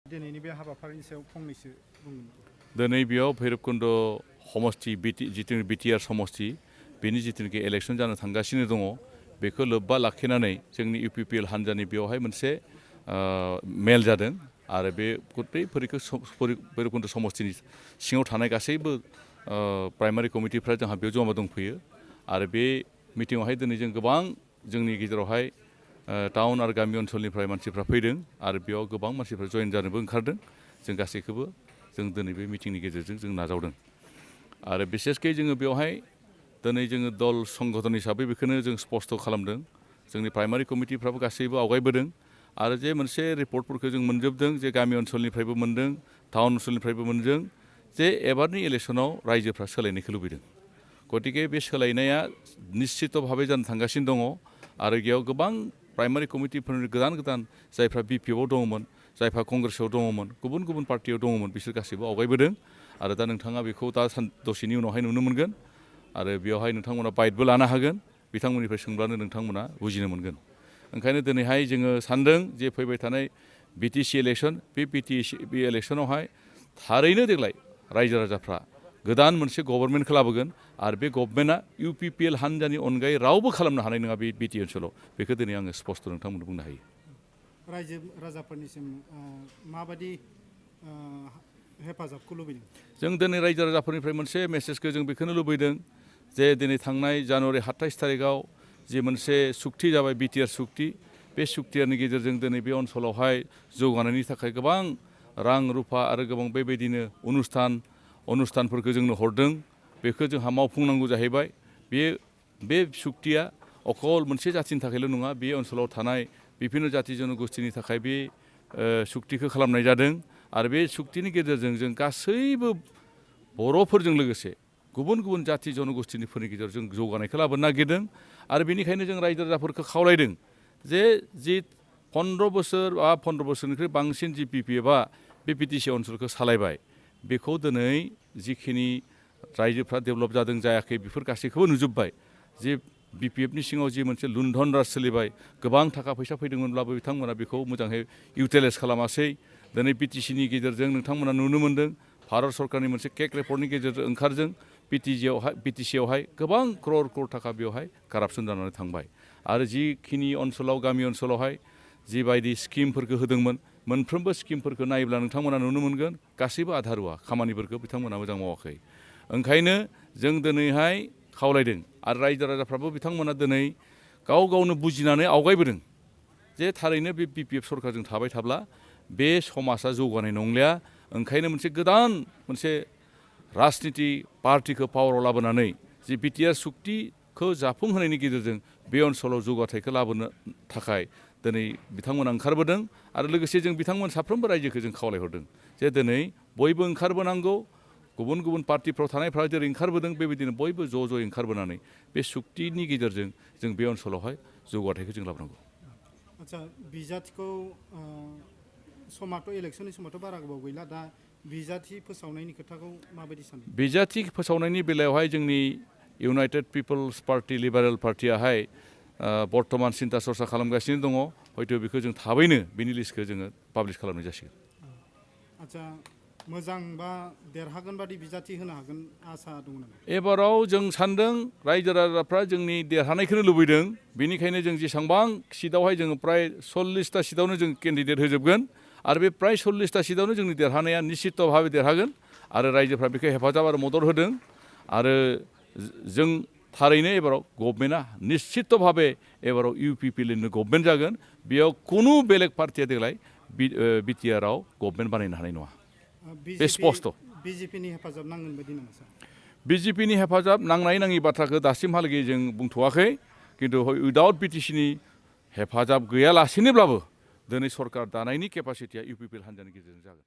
दिनैनि बे हाबाफारिनि सायाव फंनैसो बुंगोन। दिनै बेयाव भैरबकुन्द समष्टि जितु बिटिआर समष्टि बेनि जितुनिखि इलेक्सन जानो थांगासिनो दङ बेखौ लोब्बा लाखिनानै जोंनि इउपिपिएल हान्जानि बेवहाय मोनसे मेल जादों आरो बे गथै भैरबकुन्द समष्टिनि सिङाव थानाय गासैबो प्राइमारि कमिटिफ्रा जोंहा बेयाव जमा दंफैयो आरो बे मिटिङावहाय दिनै जों गोबां जोंनि गेजेरावहाय टाउन आरो गामि ओनसोलनिफ्राय मानसिफ्रा फैदों आरो बेयाव गोबां मानसिफ्रा जइन जानोबो ओंखारदों जों गासैखौबो जों दिनै बे मिटिंनि गेजेरजों जों नाजावदों आरो बिसेसकै जोङो बेवहाय दिनै जोङो दल संगठन हिसाबै बेखौनो जों स्पष्ट खालामदों जोंनि प्राइमारि कमिटिफ्राबो गासैबो आवगायबोदों आरो जे मोनसे रिपर्टफोरखौ जों मोनजोबदों जे गामि ओनसोलनिफ्रायबो मोनदों टाउन ओनसोलनिफ्रायबो मोनदों जे एबारनि इलेक्सनाव रायजोफ्रा सोलायनायखौ लुबैदों गतिके बे सोलायनाया निश्चित भाबै जानो थांगासिनो दङ आरो बेयाव गोबां प्राइमारि कमिटिफोरनि गोदान गोदान जायफ्रा बिपिएफआव दङमोन जायफ्रा कंग्रेसआव दङमोन गुबुन गुबुन पार्टियाव दङमोन बिसोर गासैबो आवगायबोदों आरो दा नोंथाङा बेखौ दा दसेनि उनावहाय नुनो मोनगोन आरो बेवहाय नोंथांमोना बाइटबो लानो हागोन बिथांमोननिफ्राय सोंब्लानो नोंथांमोना बुजिनो मोनगोन ओंखायनो दिनैहाय जोङो सानदों जे फैबाय थानाय बिटिसि इलेक्सन बे बिटिसि इलेक्सनावहाय थारैनो देग्लाय रायजो राजाफ्रा गोदान मोनसे गभर्नमेन्टखौ लाबोगोन आरो बे गभर्नमेन्टआ इउपिपिएल हान्जानि अनगायै रावबो खालामनो हानाय नङा बे बिटि ओनसोलाव बेखौ दिनै आङो स्पष्ट नोंथांमोननो बुंनो हायो रायजो राजाफोरनिसिम माबायदि हेफाजाबखौ लुबैदों जों दिनै रायजो राजाफोरनिफ्राय मोनसे मेसेजखौ जों बेखौनो लुबैदों जे दिनै थांनाय जानुवारि 27 थारिखआव जे मोनसे सुक्ति जाबाय बिटिआर सुक्ति बे सुक्तिनि गेजेरजों दिनै बे ओनसोलावहाय जौगानायनि थाखाय गोबां रां रुफा आरो गोबां बेबायदिनो अनुस्थानफोरखौ जोंनो हरदों बेखौ जोंहा मावफुंनांगौ जाहैबाय बे सुक्तिया अकल मोनसे जाथिनि थाखायल' नङा बे ओनसोलाव थानाय बिभिन्न जाति जनगोष्ठीनि थाखाय बे सुक्तिखौ खालामनाय जादों आरो बे सुक्तिनि गेजेरजों जों गासैबो बर'फोरजों लोगोसे गुबुन गुबुन जाति जनगोष्ठीफोरनि गेजेराव जों जौगानायखौ लाबोनो नागिरदों आरो बेनिखायनो जों रायजो राजाफोरखौ खावलायदों जे 15 बोसोर बा 15 बोसोरनिख्रुइ बांसिन जि बिपिएफआ बे बिटिसि ओनसोलखौ सालायबाय बेखौ दिनै जिखिनि रायजोफ्रा डेभेलप जादों जायाखै बेफोर गासैखौबो नुजोब्बाय जे बिपिएफनि सिङाव जि मोनसे लुन्धन राज सोलिबाय गोबां थाखा फैसा फैदोंमोनब्लाबो बिथांमोना बेखौ मोजाङै इउटिलाइज खालामासै दिनै बिटिसिनि गेजेरजों नोंथांमोना नुनो मोन्दों भारत सरकारनि मोनसे केक रिपर्टनि गेजेरजों ओंखारदों बिटिसियावहाय गोबां क्रर थाखा बेवहाय कारापसन जानानै थांबाय आरो जिखिनि ओनसोलाव गामि ओनसोलावहाय जिबायदि स्किमफोरखौ होदोंमोन मोनफ्रोमबो स्किमफोरखौ नायोब्ला नोंथांमोना नुनो मोनगोन गासैबो आधारुवा खामानिफोरखौ बिथांमोना मोजां मावाखै ओंखायनो जों दिनैहाय खावलायदों आरो रायजो राजाफ्राबो बिथांमोना दिनै गाव गावनो बुजिनानै आवगायबोदों जे थारैनो बे बिपिएफ सरकारजों थाबाय थाब्ला बे समाजा जौगानाय नंलिया ओंखायनो मोनसे गोदान मोनसे राजनिति पार्टिखौ पावाराव लाबोनानै जे बिटिआर सुक्तिखौ जाफुंहोनायनि गेजेरजों बे ओनसोलाव जौगाथायखौ लाबोनो थाखाय दिनै बिथांमोना ओंखारबोदों आरो लोगोसे जों बिथांमोन साफ्रोमबो रायजोखौ जों खावलायहरदों जे दिनै बयबो ओंखारबोनांगौ गुबुन गुबुन पार्टिफ्राव थानायफ्रा जेरै ओंखारबोदों बेबायदिनो बयबो ज' ओंखारबोनानै बे सुक्तिनि गेजेरजों जों बे ओनसोलावहाय जौगाथायखौ जों लाबोनांगौ आदसा बिजाथिखौ समाथ' इलेक्सननि समाथ' बारा गोबाव गैला दा बिजाथि फोसावनायनि खोथाखौ माबायदि सानो बिजाथि फोसावनायनि बेलायावहाय जोंनि इउनाइटेड पिपल्स पार्टि लिबारेल पार्टियाहाय बर्तमान सिन्था सरसा खालामगासिनो दङ हयथ' बेखौ जों थाबैनो बिनि लिस्टखौ जोङो पाब्लिश खालामनाय जासिगोन आदसा मोजां बा देरहागोन बादि बिजाथि होनो हागोन आसा दङ नामा एबाराव जों सानदों रायजो राजाफ्रा जोंनि देरहानायखौनो लुबैदों बेनिखायनो जों जेसेबां सिटआवहाय जोङो प्राय 40टा सिटआवनो जों केन्डिडेट होजोबगोन आरो बे प्राय 40टा सिटआवनो जोंनि देरहानाया निश्चित भाबै देरहागोन आरो रायजोफ्रा बेखौ हेफाजाब आरो मदद होदों आरो जों थारैनो एबाराव गभर्नमेन्टआ निश्चित भाबै एबाराव इउपिपिएलनिनो गभर्नमेन्ट जागोन बेयाव खुनु बेलेग पार्टिया देग्लाय बिटिआरआव गभर्नमेन्ट बानायनो हानाय नङा बे स्पष्ट बिजेपिनि हेफाजाब नांगोन बायदि नामा सार बिजेपिनि हेफाजाब नांनाय नाङि बाथ्राखौ दासिमहालागै जों बुंथ'वाखै खिन्थु उइदाउट बिटिसिनि हेफाजाब गैयालासेनोब्लाबो दिनै सरकार दानायनि केपासिटिया इउपिपिएल हान्जानि गेजेरजों जागोन